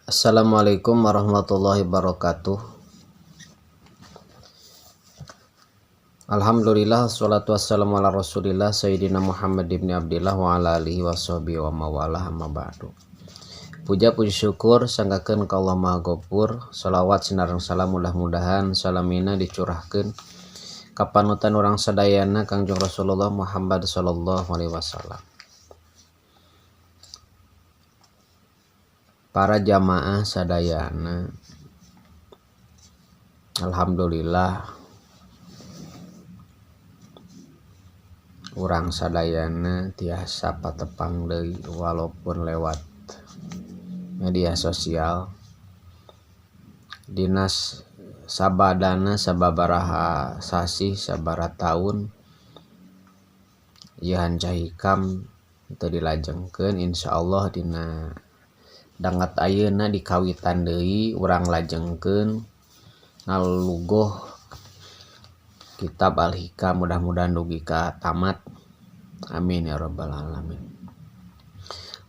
Assalamualaikum warahmatullahi wabarakatuh. Alhamdulillah wassalatu wassalamu ala Rasulillah Sayyidina Muhammad ibn Abdillah wa ala alihi washabihi wa mawalah, amma ba'du. Puja puji syukur sanggakeun ka Allah Maha Gofur, salawat sinareng salam mudah-mudahan salamina dicurahkeun ka panutan urang sadayana Kangjeng Rasulullah Muhammad sallallahu alaihi wasallam. Para jamaah sadayana, alhamdulillah urang sadayana tiasa patepang deui walaupun lewat media sosial. Dinas sabadana sababaraha sasih sabaraha taun ieu hanca hikam teu dilajengkeun, insyaallah dina danget ayeuna dikawitan deui urang lajengkeun ngalugoh kitab Al-Hikam, mudah-mudahan dugi ka tamat, amin ya rabbal alamin.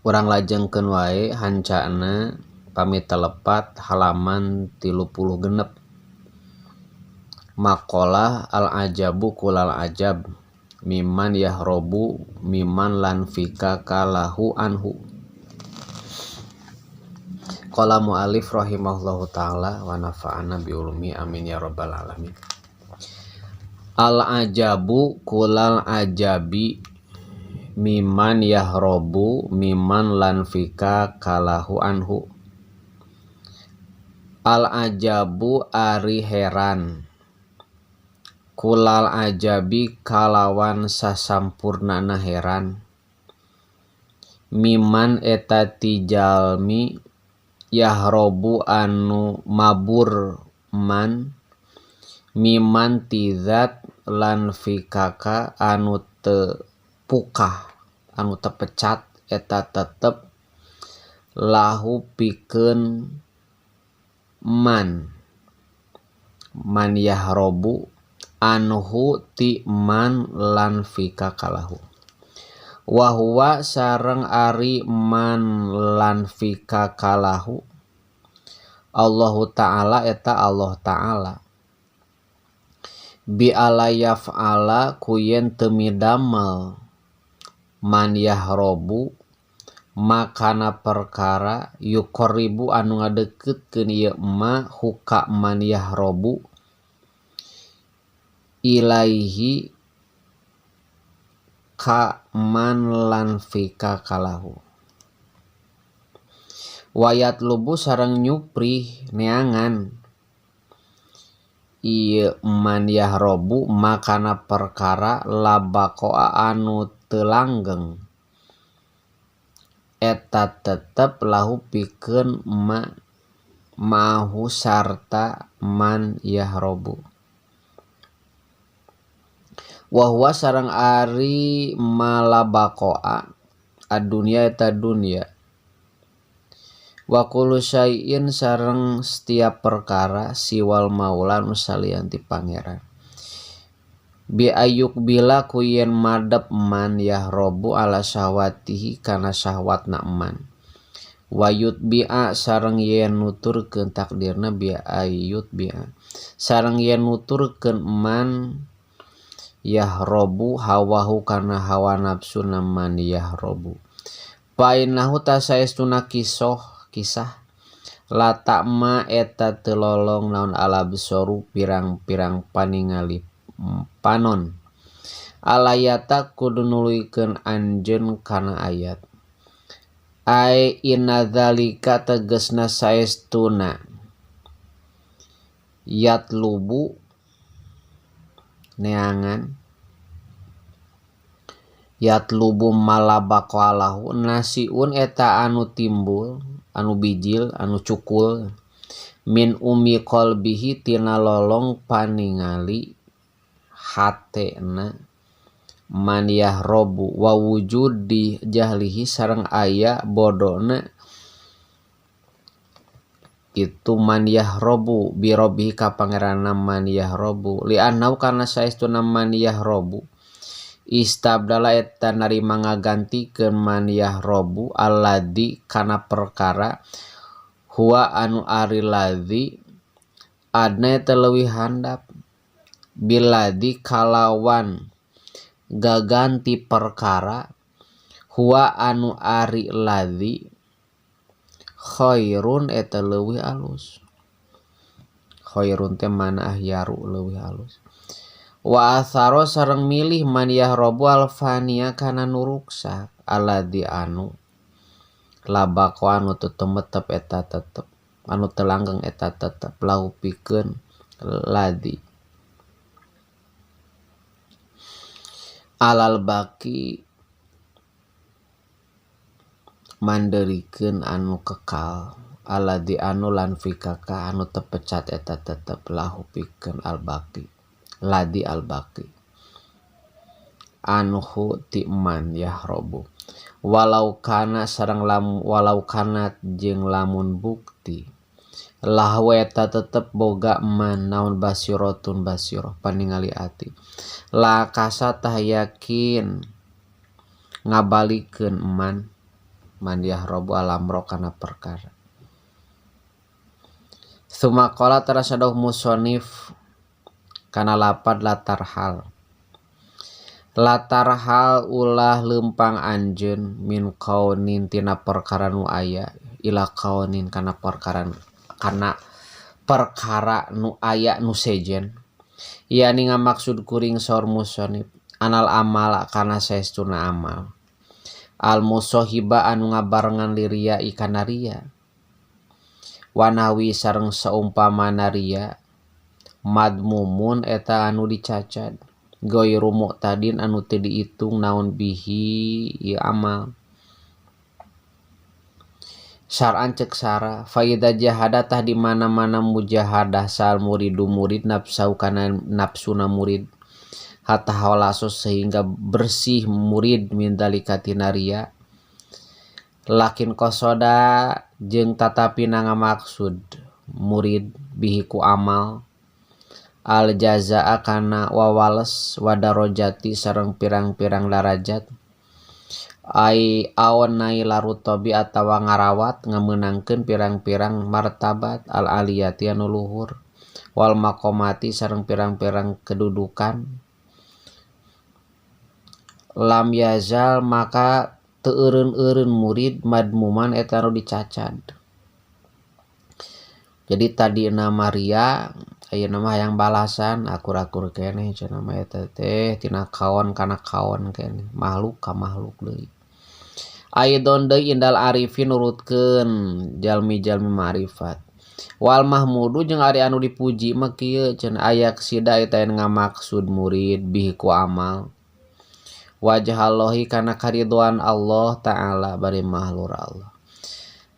Urang lajengkeun wae hancana pamit telepat halaman 36, maqalah al-ajabu kulal ajab miman yahrobu miman lan fika kalahu anhu. Qala mu'alif rahimahullahu ta'ala wa nafa'ana bi ulumi, amin ya rabbal alamin. Al-ajabu kulal ajabi miman yahrobu miman lan fika kalahu anhu. Al-ajabu ari heran kulal ajabi kalawan sasampurnana heran miman eta ti jalmi yahrobu anu mabur man miman ti zat lan fikaka anu teu pukah anu tepecat eta tetep lahu pikeun man man yahrobu anhu ti man lan fikaka lahu. Wa huwa sareng ari man lan fikaka lahu Allahu ta'ala eta Allah ta'ala bi ala yaf'ala ku yen teu midamel man yahrobu makana perkara yuqarribu anu ngadeukeutkeun ieu ma huka man yahrobu ilaihi ka man lan fika kalahu. Wayat lubu sareng nyuprih neangan ieu man yahrobu makana perkara labakoa anu teu langgeng eta tetep lahu pikeun ma mahu sarta man yahrobu. Wa huwa sareng ari malabakoa ad-dunya eta dunya. Wa kullu syai'in sareng setiap perkara siwal maula nu salian ti pangeran. Bi ayuk bila ku yen madep man yahrobu ala syahwatihi kana syahwatna man. Wa yutbi'a sareng yen nuturkeun takdirna bi ayut bi'a sareng yen nuturkeun man yahrobu hawahu kana hawa nafsuna man yahrobu. Painahu tasaestuna kisoh kisah la ta'ma eta teu lolong naon alabsoru pirang-pirang paningali panon alayata kudu nuluykeun anjeun kana ayat ai inna dzalika tegasna saestuna yatlubu neangan yatlubu malabaqalahu nasiun eta anu timbul anu bijil anu cukul min umi qalbihi tina lolong paningali hatena man yahrobu wa wujudi jahlihi sareng aya bodona itu man yahrobu birobihi ka pangeranna man yahrobu li annau kana saestuna man yahrobu istabdala eta narima ngagantikeun man yahrobu alladzi kana perkara Huwa anu ari ladzi adna eta leuwih handap biladi kalawan gaganti perkara huwa anu ari ladzi khairun eta leuwih alus. Khairun teh mana ahyaru leuwih alus. Wa atharo sareng milih man yahrobu alfania kana nu ruksak alladzi anu labako anu teu tumetep eta tetep anu teu langgeng eta tetep lahu pikeun ladzi alal baki manderikeun anu kekal alladzi anu lan fikaka anu tepecat eta tetep lahu pikeun al baki ladzi al baki anhu ti man yahrobu walau kana sareng lam walau kana jeung lamun bukti lahu eta tetep boga man naon basiratun basirah paningali ati la kasa tah yakin ngabalikeun man man yahrobu alamro kana perkara. Tsumma qala teras dawuh musonif kana lapad latar hal. Latar hal ulah leumpang anjeun min kaunin tina perkara nu aya ila kaunin kana perkara nu aya nu sejen. Yani ngamaksud kuring saur musonif anal amala kana saestuna amal. Al musohiba anu ngabarengan liria kana ria. Wanawi sareng saumpamana ria madmumun eta anu dicacad. Goiru mu'tadin anu teu diitung naon bihi ieu amal. Syar'an ceuk sara faida jahada tah di mana-mana mujahadah sal muridu murid nafsau kana nafsuna murid hatta hawalaso sehingga bersih murid min dalika tina ria lakin qasoda jeung tatapina ngamaksud murid bihi ku amal al jazaa kana wawales wadarojati sareng pirang-pirang darajat ai aon naila rutobi atawa ngarawat ngamenangkeun pirang-pirang martabat al aliyati anu luhur wal maqamati sareng pirang-pirang kedudukan lam yazal maka teu eureun-eureun murid madmuman eta nu dicacad. Jadi tadi nama ria ayeuna mah hayang balasan akur-akur keneh cenah mah eta teh tina kaon kana kaon keneh makhluk ka makhluk deui. Aidon deui indal arifin nurutkeun jalmi-jalmi ma'rifat. Wal mahmudu jeung ari anu dipuji mah kieu cenah aya sida eta ngamaksud murid bihi ku amal. Wajhallahi kana karidhoan Allah taala bari mahlur Allah.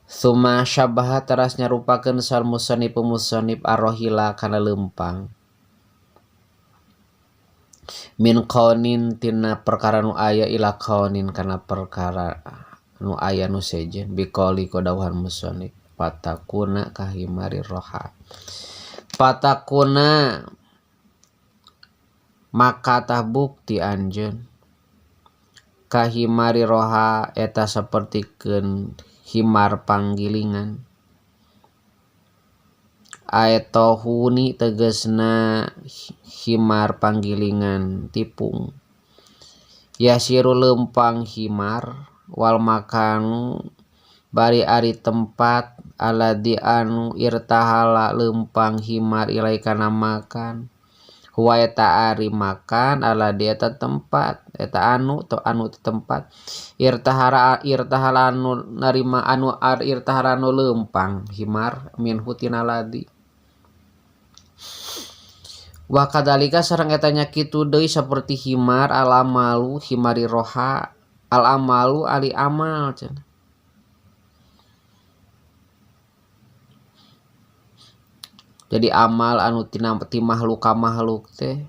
Suma syabaha teras nyarupakeun sal musannif musannif arrohila kana leumpang min qaunin tina perkara nu aya ila qaunin kana perkara nu aya nu sejen biqauli kodawuhan musannif patakuna kahimari roha patakuna maka tah bukti anjeun kahimari roha eta sapertikeun himar panggilingan aetohuni tegesna himar panggilingan tipung yasiru lempang himar wal makanu bari ari tempat aladi anu irtahala lempang himar ilai kana makan huwa eta ari makan aladi eta tempat eta anu to anu tempat irtahara irtahala anu narima anu ar irtahara anu lempang himar min hutina ladi wa kadalika sareng eta nya kitu deui saperti himar alamalu himari roha al amalu ali amal cenah. Jadi amal anu tina ti makhluk ka makhluk teh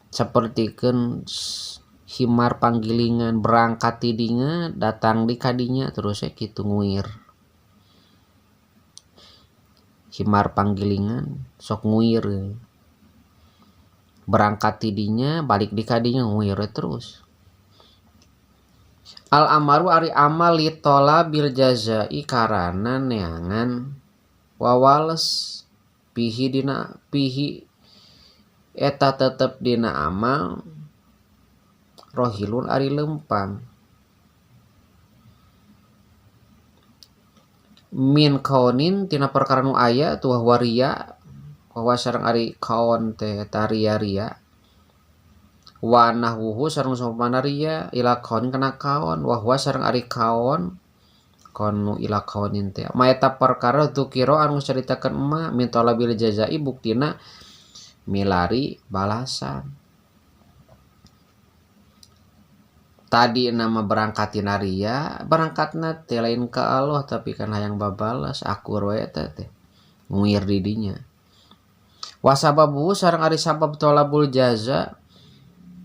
sapertikeun himar panggilingan berangkat ti dinya datang di kadinya terus ya kitu nguir. Himar panggilingan sok nguir. Berangkat ti dinya balik di kadinya nguir terus. Al amaru ari amal li talabil jazai karana neangan wawales pihi dina pihi eta tetep dina amal rohilun ari lempang min kaunin tina perkara nu aya tuah waria bahwa sareng ari kaon teh eta ria-ria wa nahwuhu sareng sampana ria ila kaon kana kaon wa huwa sareng ari kaon konu ila kaonin teh maeta perkara dzukira anu caritakeun emak min talabil jazai buktina milari balasan. Tadi nama berangkatina ria berangkatna teh lain ka Allah tapi kan hayang babales akur we eta teh nguir di dinya. Wasababu sareng ari sabab tolabul jaza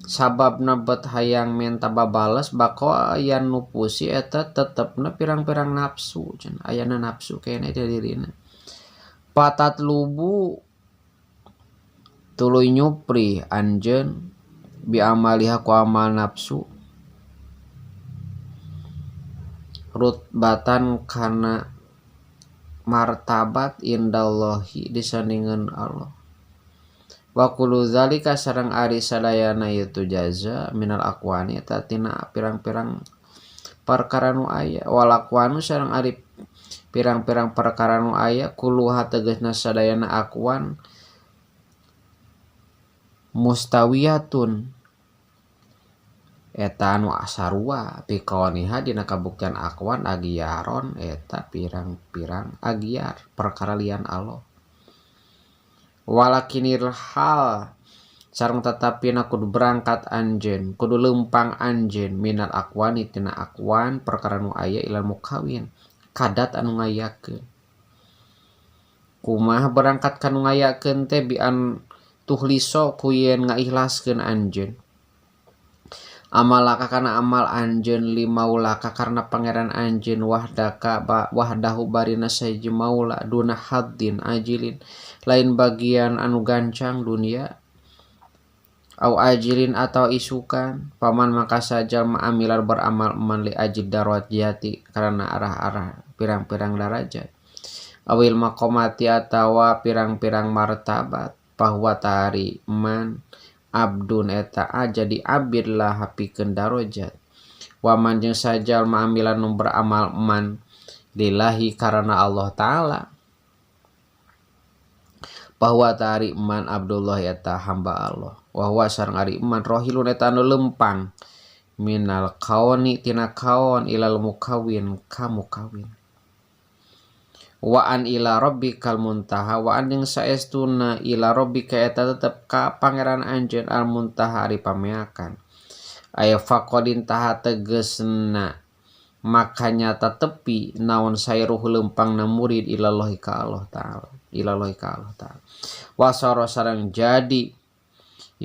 sababna bet hayang menta babales bako aya nupusi eta tetepna pirang-pirang nafsu cenah ayana nafsu keneh di dirina. Patat lubu tuluy nyupri anjeun bi amaliha ku amal nafsu rutbatan kana martabat indallahi disandingan Allah. Wa kullu zalika sareng ari sadayana itu jaza minal aqwani eta tina pirang-pirang perkara nu aya wal aqwanu sareng ari pirang-pirang perkara nu aya kulluha tegasna sadayana aqwan mustawiyatun eta anu asarua pikaoniha dina kabuktian aqwan agiaron eta pirang-pirang agiar perkara lian Allah. Walakinil hal sareng tetapina kudu berangkat anjeun kudu lempang anjeun minal aqwani tina aqwan perkara nu aya ilal mukawin kadat anu ngayakeun. Kumaha berangkat kanu ngayakeun teh bi an tuhliso ku yen ngaihlaskeun anjeun amalaka kana amal anjeun limaulaka karena pangeran anjeun wahdaka wahdahu barina sahiji maula duna haddin ajilin lain bagian anu gancang dunia au ajilin atau isukan paman maka sajalma amilar beramal man li ajil darajati karena arah-arah pirang-pirang darajat awil maqamati atawa pirang-pirang martabat bahwa tari man abdun eta jadi abid lah pikeun darajat waman jeung sajalma amilan nu beramal man lillahi karena Allah taala bahwa tari man Abdullah eta hamba Allah wa huwa sareng ari man rohilun eta anu lempang minal kaoni tina kaon ilal mukawin ka mukawin wa an ila rabbikal muntaha wa an jeung saestuna ila rabbika eta tetep ka pangeran anjeun al muntaha ari pameakan aya faqadin taha tegesna maka nyata tepi naon sairuh lempangna murid ilallahi ka Allah taala ilallahi ka Allah taala wasara sareng jadi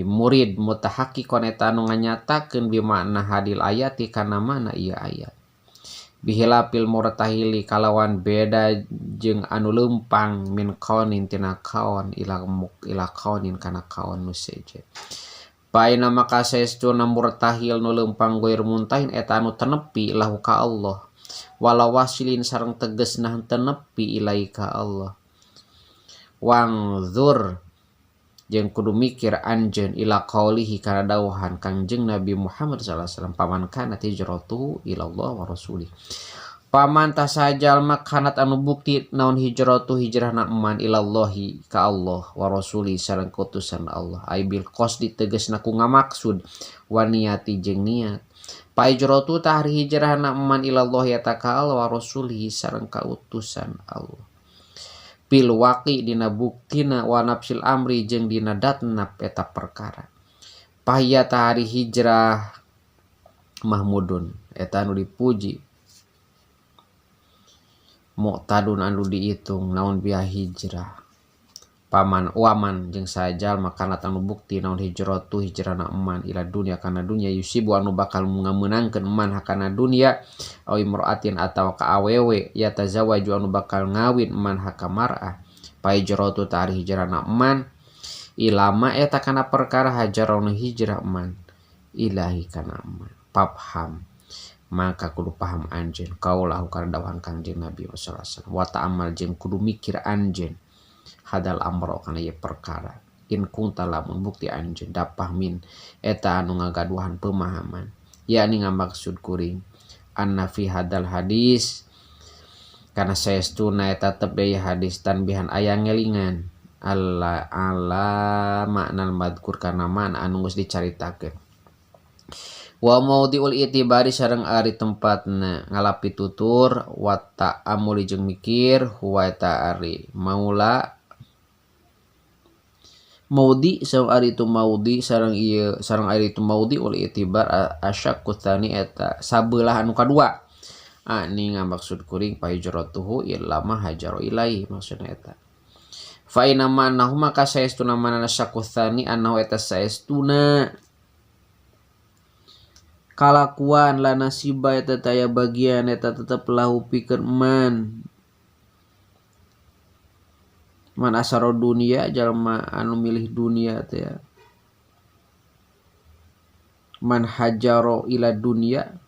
murid mutahaqqiqon eta anu nganyatakeun bimakna hadil ayati kana mana ieu ayat bihilafil murtahili kalawan beda jeung anu lempang min kaunin tina kaon ila kaunin kana kaon nu sejen. Paina maka saestuna murtahil nu lempang goir muntahin eta anu tenepi lahu ka Allah wala wasilin sareng tegesna tenepi ilaika Allah. Wangzur jeung kudu mikir anjeun ila qaulihi kana dawuhan Kangjeng Nabi Muhammad sallallahu alaihi wasallam paman kana hijratuhu ila Allah wa rasulih. Paman tasajalma kanat anu bukti naon hijratu hijrahna eman ilallahi ka Allah wa rasuli sareng kautusan Allah. Ai bil qasdi tegasna ku ngamaksud wa niati jeung niat. Pa hijratu tah hijrahna eman ilallahi eta ka Allah wa rasulihi sareng kautusan Allah. Bil waqi dina buktina wa nafsil amri jeung dina datna eta perkara. Pahia tahari hijrah mahmudun eta anu dipuji muqtadun anu diitung naon biha hijrah. Paman waman jeung sajal makana anu bukti naon hijratu hijrahna eman ila dunya kana dunya yusibu anu bakal ngameunangkeun eman hakana dunya aw imraatin atawa ka awewe yatazawaju anu bakal ngawin eman haka mar'ah. Pa hijratu tari hijrahna eman ilama eta kana perkara hajarona hijrah eman ilahi kana eman. Pafham Maka kudu paham anjeun kaulahu kana dawuhan Kangjeng Nabi sallallahu alaihi wasallam wa ta'amal jeung kudu mikir anjeun hadal amro kana ieu perkara in kunta lamun bukti anjeun dapahmin eta anu ngagaduhan pemahaman yakni ngamaksud kuring anna fi hadal hadis kana saestuna eta tetep deui hadis tanbihan aya ngelingan alla ala maknal madkur kana makna anu geus dicaritakeun wa maudhi'ul itibari sareng ari tempatna ngalapi tutur wa ta'amuli jeung mikir huwa eta ari maula maudhi sareng ari itu maudhi sareng ieu sareng ari itu maudhi ul itibar asyakku tsani eta sabelah anu kadua ani ngamaksud kuring pahijratuhu illa ma hajaro ilaihi maksudna eta fa inna ma'nahu maka saestuna manana syakku tsani annahu eta saestuna kalakuan la nasiba eta taya bagian eta tetep lahu pikeun man man asaro dunia jalma anu milih dunia teh ya. Man hajaro ila dunia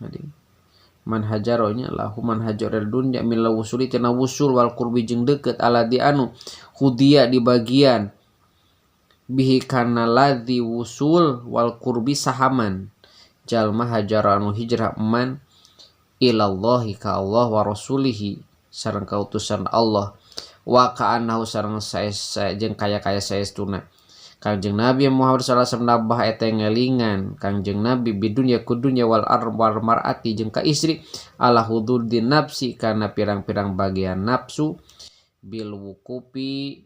man hajaro nya lahu man hajaro ila dunia min la wusuli tina wusul wal qurbi jeung deukeut aladi anu hudia di bagian bihi kana ladzi wusul wal qurbi sahaman jalma hajara anu hijrah man ilallahi ka Allah wa rasulihi sareng kautusan Allah wa ka'annahu sareng sae jeung kaya-kaya saestuna Kangjeng Nabi Muhammad sallallahu alaihi wasallam nabah eta ngelingan Kangjeng Nabi bidunya ku dunya wal wal mar'ati jeung ka istri ala hududin nafsi kana pirang-pirang bagian nafsu bil wukufi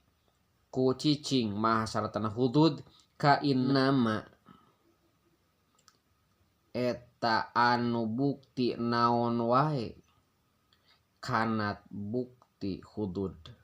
ku cicing maha saratana hudud ka innama eta anu bukti naon wae kanat bukti hudud